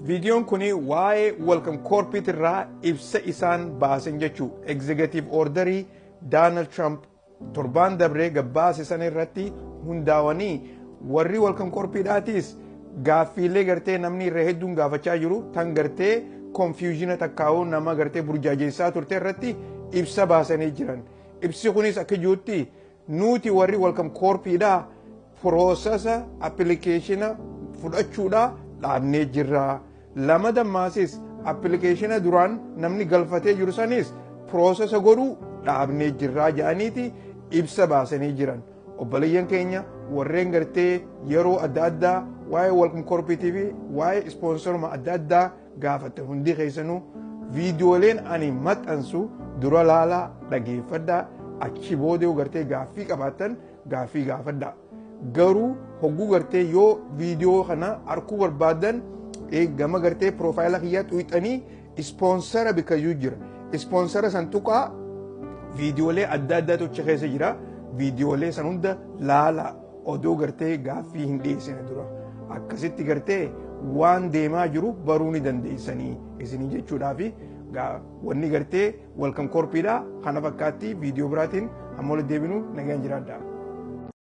Viidiyoon kun waa'ee Welcome Corps irraa ibsa isaan baasan jechuu, executive orderii Donald Trump torbaan dabree gabbaase sana irratti hundaa'anii, warri Welcome Corpsdhaatis gaaffiilee gartee namni irra hedduun gaafachaa jiru tan gartee confusion takkaa'uu nama gartee burjaajessaa turte irratti ibsa baasanii jiran. Ibsi kunis akka jirutti, nuti warri Welcome Corpsdhaa process application fudhachuudhaa dhaabnee jirra. Lama dammaasis application duraan namni galfatee jiru sanis process godhuu dhaabnee jirraa jedhaniiti ibsa baasanii jiran. Obboleeyyan keenya warreen gartee yeroo adda addaa waa'ee Welcome Corpsiitii fi waa'ee sponsoruma adda addaa gaafatte, hundi keessanuu viidiyooleen ani maxxansu dura laalaa dhageeffadhaa, achi booda gartee gaaffii qabaattan gaaffii gaafadhaa. Garuu hogguu gartee yoo viidiyoo kana arguu barbaaddan, gama gartee profile kiyyaa xuyixanii sponsor bikayyuu jira. Sponsor san tuqaa, viidiyoolee adda addaatu achi keessa jira. Viidiyoolee san hunda laala odoo gartee gaaffii hin dhiyeessine dura. Akkasitti gartee waan deemaa jiru baruu ni dandeessanii isinii jechuudhaafi wanni gartee Welcome Corpsiidha kana fakkaatti. Viidiyoo biraatiin hamma walitti deebinu nagaan jiraadha.